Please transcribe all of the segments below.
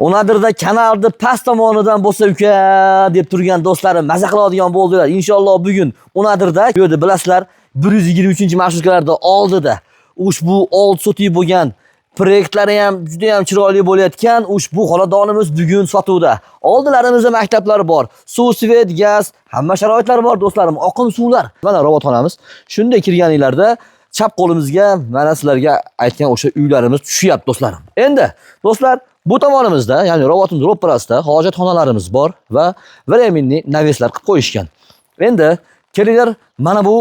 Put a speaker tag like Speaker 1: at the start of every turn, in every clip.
Speaker 1: Onadirda kanalni past tomonidan bo'lsa uka deb turgan do'stlarim maza qiladigan bo'ldilar. Inshaalloh bugun Onadirda, bu yerda bilasizlar, 123-marshrutkalarda oldida ushbu 6 sotik bo'lgan proyektlari ham juda ham chiroyli bo'layotgan ushbu xonadonimiz bugun sotuvda. Oldilarimizda maktablar bor, suv, svet, gaz, hamma sharoitlar bor do'stlarim, oqim suvlar. Mana robotxonamiz. Shunday kirganinglarda chap qo'limizga mana sizlarga aytgan o'sha uylarimiz tushyapti do'stlarim. Endi do'stlar, bu tomonimizda, ya'ni robotimiz ro'parasida hojatxonalarimiz bor va временный навес lar qilib qo'yishgan. Endi kelinglar, mana bu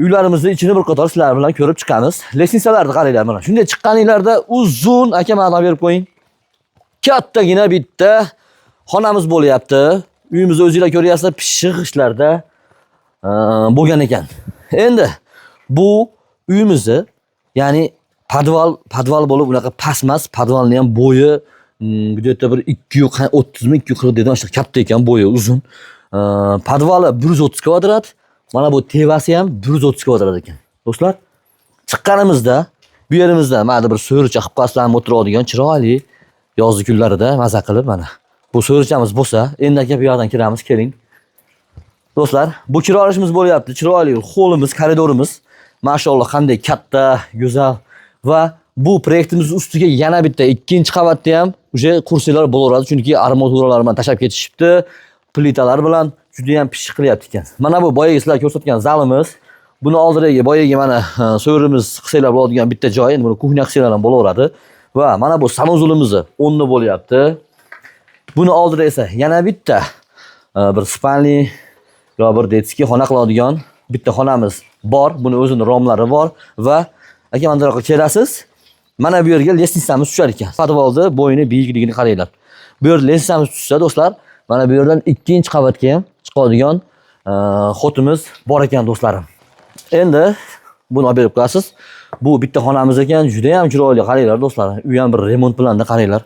Speaker 1: uylarimizni ichini bir qator sizlar bilan ko'rib chiqamiz. Лестница larni qaranglar mana. Shunday chiqqaninglarda uzun aka mana berib qo'ying. Kattagina bitta xonamiz bo'lyapti. Uyimizni o'zinglar ko'ryapsizlar, pishiq g'ishtlarda bo'lgan ekan. Endi bu uyimizni, ya'ni podval bo'lib unaqa past emas, podvalni ham bo'yi где-то bir 230 mi 240 dedim, shunaqa katta ekan bo'yi uzun. Podvali 130 kvadrat. Mana bu tevasi ham 130 kvadrat ekan. Do'stlar, chiqqanimizda bu yerimizda mana bir so'richa qilib qo'yasizlar, o'tiradigan chiroyli yozgi kunlarida maza qilib mana. Bu so'richamiz bo'lsa, endi aka bu yoqdan kiramiz, keling. Do'stlar, bu kira olishimiz bo'lyapti. Chiroyli holimiz, koridorimiz. Mashalloh, qanday katta, go'zal va bu proyektimiz ustiga yana bitta ikkinchi qavatda ham уже kursilar bo'laveradi, chunki armaturalar bilan tashlab ketishibdi, plitalar bilan juda ham pishiq qilyapti ekan. Mana bu boyagi sizlarga ko'rsatgan zalimiz. Buni oldidagi boyagi mana so'rimiz qilsanglar bo'ladigan bitta joy, endi buni кухня qilsanglar ham bo'laveradi. Va mana bu санузел imizni o'rni bo'lyapti. Buni oldida esa yana bitta bir спальный yo bir детский xona qiladigan bitta xonamiz bor. Buni o'zini romlari bor va aka mana buyoqqa kelasiz. Mana bu yerga лестница miz tushar ekan. Podvalni bo'yini biyikligini qaranglar. Bu yerda лестница miz tushsa do'stlar, mana bu yerdan ikkinchi qavatga ham chiqadigan ход imiz bor ekan do'stlarim. Endi buni olib berib qo'yasiz. Bu bitta xonamiz ekan, juda ham chiroyli, qaranglar do'stlar. Uy ham bir remont bilanda qaranglar.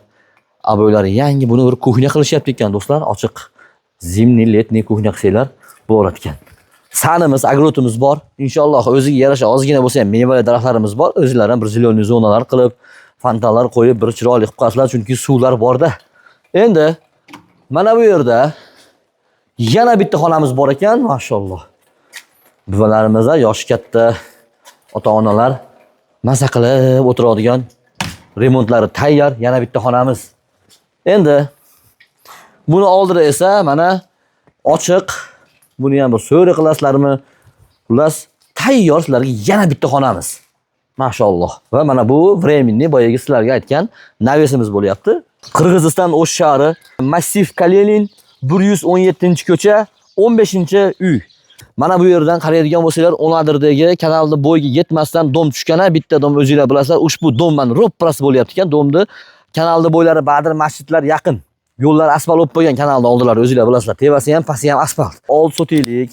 Speaker 1: Обой lari yangi, buni bir кухня qilishyapti ekan do'stlar. Ochiq зимний, летний кухня qilsanglar bo'lar ekan. Sanimiz, огород imiz bor. Inshaalloh o'ziga yarasha ozgina bo'lsa ham mevali daraxtlarimiz bor. O'zinglar ham bir зеленый zonalar qilib, fontanlar qo'yib bir chiroyli qilib qo'yasizlar, chunki suvlar borda. Endi mana bu yerda yana bitta xonamiz bor ekan, mashalloh. Buvalarimiz, yoshi katta ota-onalar maza qilib o'tiradigan remontlari tayyor yana bitta xonamiz. Endi buni oldida esa mana ochiq, buni ham bir so'ri qilasizlarmi? Xullas, tayyor sizlarga yana bitta xonamiz. Mashalloh. Va mana bu временный boyagi sizlarga aytgan навес imiz bo'lyapti. Qirg'iziston O'sh shahri, Massiv Kalinin 117-ko'cha, 15-uy. Mana bu yerdan qaraydigan bo'lsanglar, Onadirdagi kanalni bo'yiga yetmasdan дом tushgan, bitta дом o'zinglar bilasizlar. Ushbu дом mana ro'pparasi bo'lyapti ekan. Дом ni kanalni bo'ylari Badir masjidlar yaqin. Yo'llar asfalt bo'lib qo'ygan kanalni oldilari o'zinglar bilasizlar. Tevasi ham, pasti ham asfalt. 6 sotiklik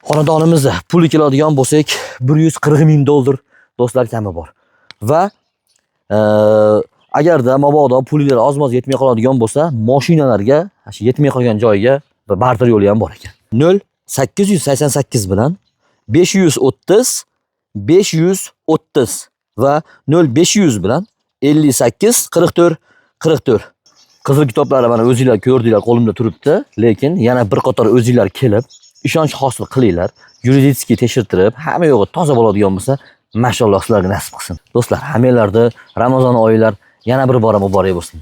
Speaker 1: xonadonimizni puli keladigan bo'lsak 140 ming dollar do'stlar kami bor. Va agarda mabodo pulinglar oz-moz yetmay qoladigan bo'lsa, mashinalarga shu yetmay qolgan joyiga bir barter yo'li ham bor ekan. 0 888 bilan 530 530 va 0 500 bilan 58 44 44. Qizil kitoblari mana o'zinglar ko'rdinglar, qo'limda turibdi, lekin yana bir qator o'zinglar kelib ishonch hosil qilinglar, юридический tekshirtirib, hamma yo'g'i toza bo'ladigan bo'lsa, mashalloh sizlarga nasib qilsin. Do'stlar, hammanglarni Ramazon oylar yana bir bora muborak bo'lsin.